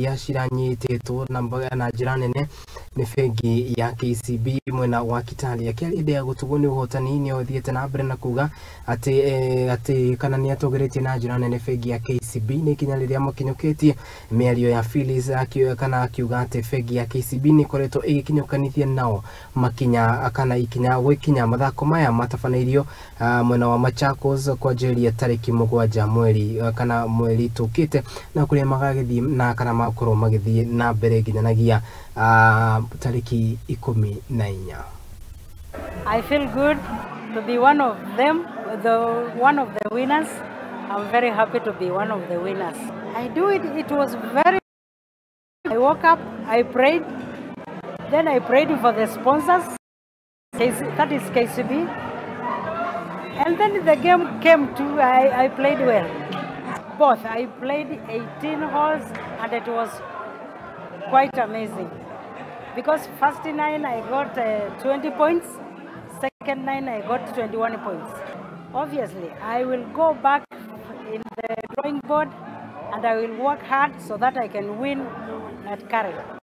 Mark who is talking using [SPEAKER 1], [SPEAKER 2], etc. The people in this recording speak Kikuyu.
[SPEAKER 1] iria ciranyitĩtwo na njĩra nene nĩ bengi ya KCB mwena wa Kitale. Akĩaria hĩndĩ ya gũtugwo nĩ ũhotani, nĩ ũthiĩte na mbere na kuga atĩ kana nĩ atũgĩrĩtie na njĩra nene bengi ya KCB nĩ ikinya rĩrĩa makinyũkĩtie. Mĩario ya Phyllis kana akiuga atĩ bengi ya KCB nĩ ĩkoretwo ĩgĩkinyũkanithia nao makinya kana ikinya gwĩkinya. Mathako maya matabanĩirio mwena wa Machakos kwanjĩrĩria tarĩki 7 mweri kana mweri tũkĩte, na kũrĩa magagĩthiĩ na kana makorwo magĩthiĩ na mbere nginyanagia tarĩki 14.
[SPEAKER 2] I feel good to be one of them, the one of the winners. I'm very happy to be one of the winners. I do it, it was very, I woke up, I prayed, then I prayed for the sponsors, that is KCB. And then the game came to, I played well. Both, I played 18 holes and it was quite amazing. Because first 9 I got 20 points, second 9 I got 21 points. Obviously, I will go back in the drawing board and I will work hard so that I can win at Karen.